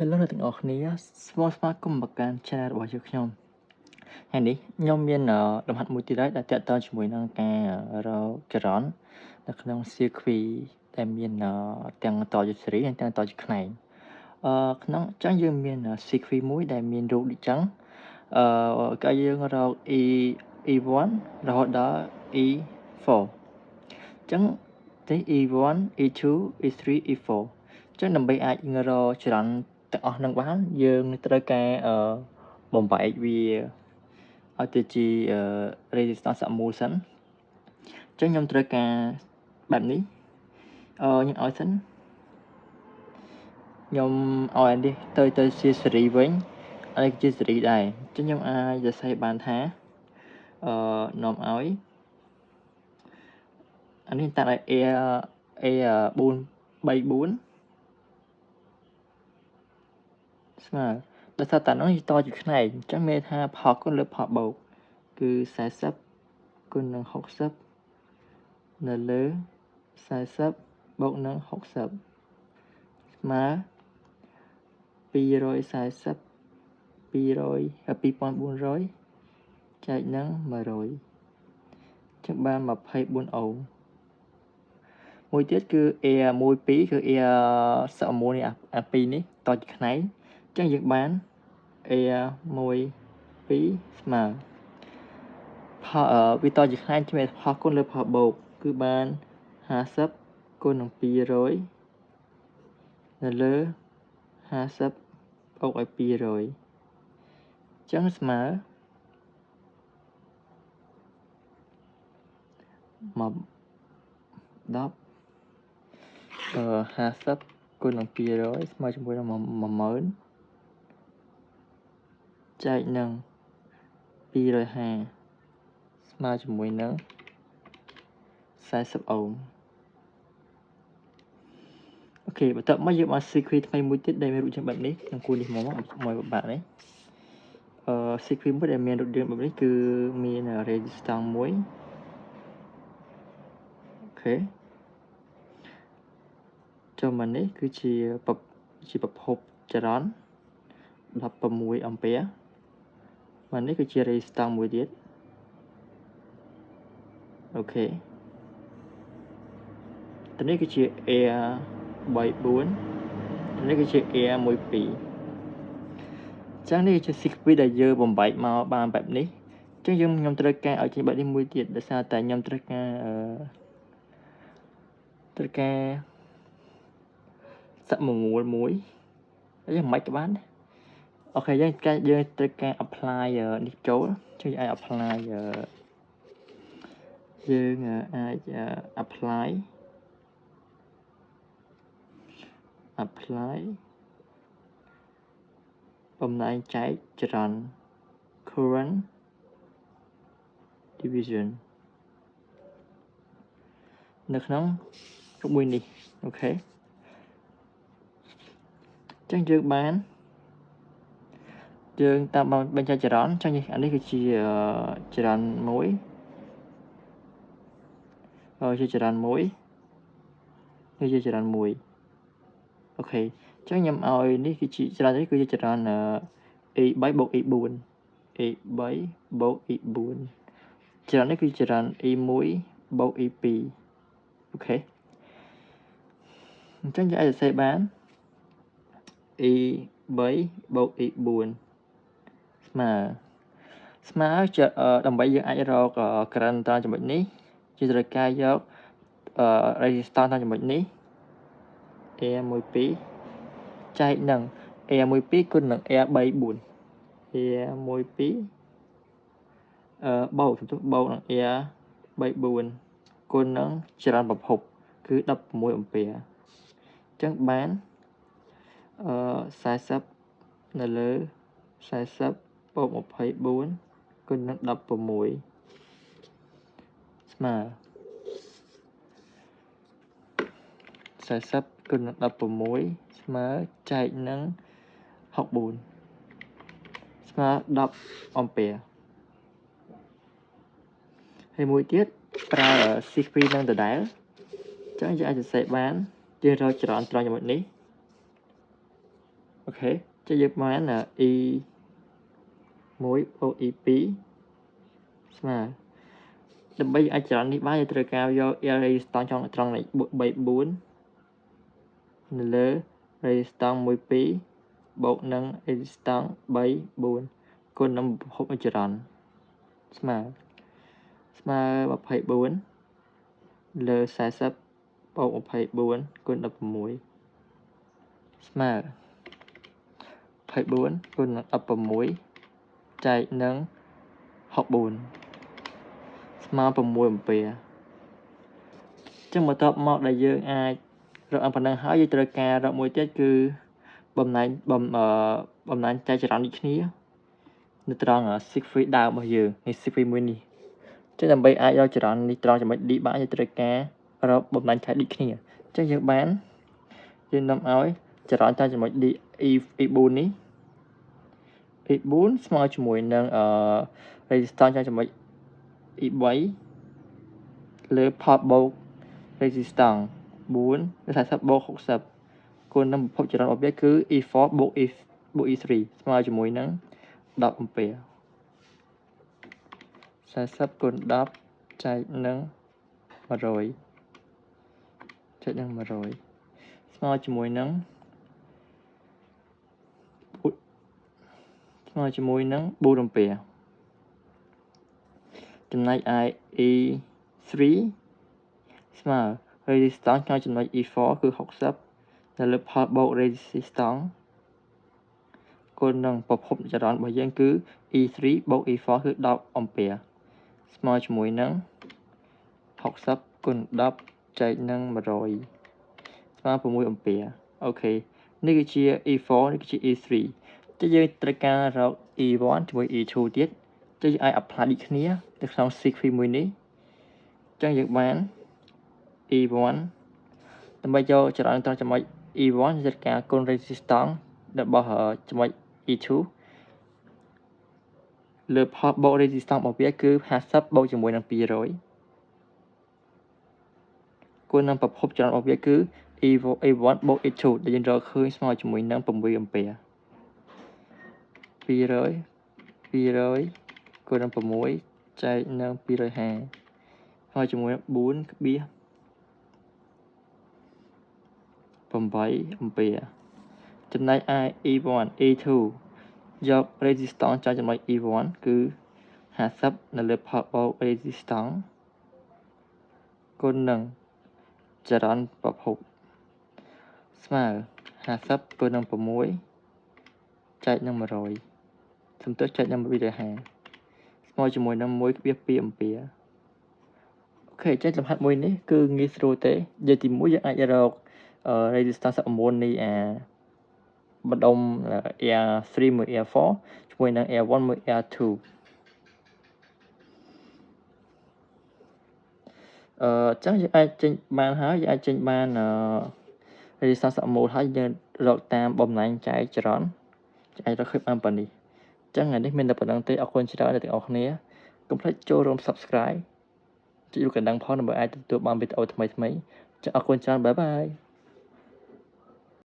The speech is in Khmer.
Hello អ្នកទាំងអស់គ្នាស្វាគមន៍មកកាន់ Channel របស់យើងខ្ញុំថ្ងៃនេះខ្ញុំមានលំហាត់មួយទៀតហើយដែលទាក់ទងជាមួយនឹងការរកចរន្តនៅក្នុង circuit ដែលមានទាំងតជាសេរីនិងទាំងតជាខ្នែងក្នុងចឹងយើងមាន circuit មួយដែលមានរូបដូចចឹងក៏យើងរក E1 រហូតដល់ E4 ចឹងនេះ E1 E2 E3 E4 ចឹងដើម្បីអាចរកចរន្តទាំងអស់នឹងបានយើងត្រូវការបំបែកវាឲ្យទៅជា resistance សមូលសិនចឹងខ្ញុំត្រូវការបែបនេះខ្ញុំឲ្យសិនខ្ញុំឲ្យនេះទៅជាសេរីវិញហើយជាសេរីដែរចឹងខ្ញុំអាចសរសេរបានថានាំឲ្យអានេះតាក់ឲ្យ A A 4 3 4ស្មើដោយសារតែនោះតជាខ្នែងអញ្ចឹងមានថាផលគុណលើផលបូកគឺ40គុណនឹង60នៅលើ40បូកនឹង60ស្មើ240 200 2400ចែកនឹង100ចឹងបាន24អូមមួយទៀតគឺ A12 គឺ A សមូលនេះអា2នេះតជាខ្នែងចឹងយើងបាន A12 ស្មើផលវាតជាខ្នែងជាផលគុណលើផលបូកគឺបាន50គុណនឹង200នៅលើ50បូកឲ្យ200ចឹងស្មើមក10 50គុណនឹង200ស្មើជាមួយនឹង10000ចែកនឹង250ស្មើជាមួយនឹង40អូមអូខេបន្ទាប់មកយើងបាន circuit ថ្មីមួយទៀតដែលមានរូបរាងបែបនេះខ្ញុំគូរនេះមកមួយពិបាកនេះcircuit មួយដែលមានរូបរាងបែបនេះគឺមាន resistance មួយអូខេចូលមកនេះគឺជាប្រភពចរន្ត16អំពែមកនេះគឺជា resistance មួយទៀតអូខេតនេះគឺជា A34 នេះគឺជា A12 ចឹងនេះជា circuit ដែលយើងបំបែកមកបានបែបនេះចឹងយើងខ្ញុំត្រូវការឲ្យចេញបែបនេះមួយទៀតដោយសារតែខ្ញុំត្រូវការសមមូលមួយហើយមិនក៏បានអូខេយើងត្រូវការ apply នេះចូលជួយឲ្យ apply យើងអាច apply បំណែកចែកចរន្ត current division នៅក្នុងរូបមួយនេះអូខេចឹងយើងបានយើងតាមបញ្ចែកចរន្តចឹងអានេះគឺជាចរន្តមួយជាចរន្តមួយនេះជាចរន្តមួយអូខេចឹងខ្ញុំឲ្យនេះគឺជាចរន្តនេះគឺជាចរន្ត A3 បូក A4 A3 បូក A4 ចរន្តនេះគឺចរន្ត A1 បូក A2 អូខេអញ្ចឹងយើងអាចសរសេរបាន A3 បូក A4 ស្មើដើម្បីយើងអាចរក current តាមចំណុចនេះជាត្រូវការយក resistance តាមចំណុចនេះ A12 ចែកនឹង A12 គុណនឹង A34 A12 បូកបូកនឹង A34 គុណនឹងចរន្តប្រភពគឺ16អំពែអញ្ចឹងបាន40នៅលើ40បូក24គុណនឹង16ស្មើ40គុណនឹង16ស្មើចែកនឹង64ស្មើ10អំពែហើយមួយទៀតប្រើ circuit នឹងដដែលចឹងយើងអាចសរសេរបានយើងរកចរន្តត្រង់ចំណុចនេះអូ OK ចុះយើងបាន E 1បូក E 2ស្មើដើម្បីអាចចរន្តនេះបានយើងត្រូវការយក resistance ចង់ត្រង់លេខ3 4នៅលើ resistance 1 2បូកនឹង resistance 3 4គុណនឹងប្រភពចរន្តស្មើ24លើ40បូក24គុណ16ស្មើ24គុណនឹង16ចែកនឹង64ស្មើ6អំពែចឹងបន្ទាប់មកដែលយើងអាចរកប៉ុណ្ណឹងហើយយើងត្រូវការរកមួយទៀតគឺបំណែងចែកចរន្តដូចគ្នានៅត្រង់ circuit ដើមរបស់យើងនេះ circuit មួយនេះចឹងដើម្បីអាចរកចរន្តនេះត្រង់ចំណុច D បានយើងត្រូវការរកបំណែកចែកដូចគ្នាចឹងយើងបានយើងនាំឲ្យចរន្តត្រង់ចំណុច D E4 នេះ E4 ស្មើជាមួយនឹងresistance ត្រង់ចំណុច E3 លើផលបូក resistance 4 40បូក60គុណនឹងប្រភពចរន្តរបស់វាគឺ E4 បូក E បូក E3 ស្មើជាមួយនឹង10អំពែ40គុណ10ចែកនឹង100ចែកនឹង100ស្មើជាមួយនឹង4អំពែចំណែកឯ E3 ស្មើ resistance ក្នុងចំណុច E4 គឺ60នៅលើផលបូក resistance គុណនឹងប្រភពចរន្តរបស់យើងគឺ E3 បូក E4 គឺ10អំពែស្មើជាមួយនឹង60គុណ10ចែកនឹង100ស្មើ6អំពែអូខេនេះគឺជា E4 នេះគឺជា E3 ចុះយើងត្រូវការរក E1 ជាមួយ E2 ទៀតចុះយើងអាច apply ដូចគ្នានៅក្នុង circuit មួយនេះចឹងយើងបាន E1 ដើម្បីយកចរន្តត្រង់ចំណុច E1 យើងត្រូវការគុណ resistance របស់ចំណុច E2 លើផលបូក resistance របស់វាគឺ50បូកជាមួយនឹង200គុណនឹងប្រភពចរន្តរបស់វាគឺ E1 បូក E2 ដែលយើងរកឃើញស្មើជាមួយនឹង6អំពែ200 200គុណនឹង6ចែកនឹង250ហើយជាមួយនឹង4.8អំពែចំណែកឯ E1 E2 យក resistance ចែកចំណុច E1 គឺ50នៅលើផលបូក resistance គុណនឹងចរន្តប្រភពស្មើ50គុណនឹង6ចែកនឹង100សំទោសចែកនឹង250ស្មើជាមួយនឹង 1.2 អំពែអូខេចេះលំហាត់មួយនេះគឺងាយស្រួលទេយកទី1យើងអាចរក resistance 19នៃអាបណ្ដុំ R3 មួយ R4 ជាមួយនឹង R1 មួយ R2 ចឹងយើងអាចចេញបានហើយយើងអាចចេញបាន resistance 19ហើយយើងរកតាមបំណែកចែកចរន្តអាចរកឃើញបានប៉ុណ្នេះចឹងថ្ងៃនេះមានតែប៉ុណ្្នឹងទេអរគុណច្រើនដល់ទាំងអស់គ្នាកុំភ្លេចចូលរួម Subscribe ចុចរូបកណ្ដឹងផងដើម្បីអាចទទួលបានវីដេអូថ្មីៗចឹងអរគុណច្រើនបាយបាយ។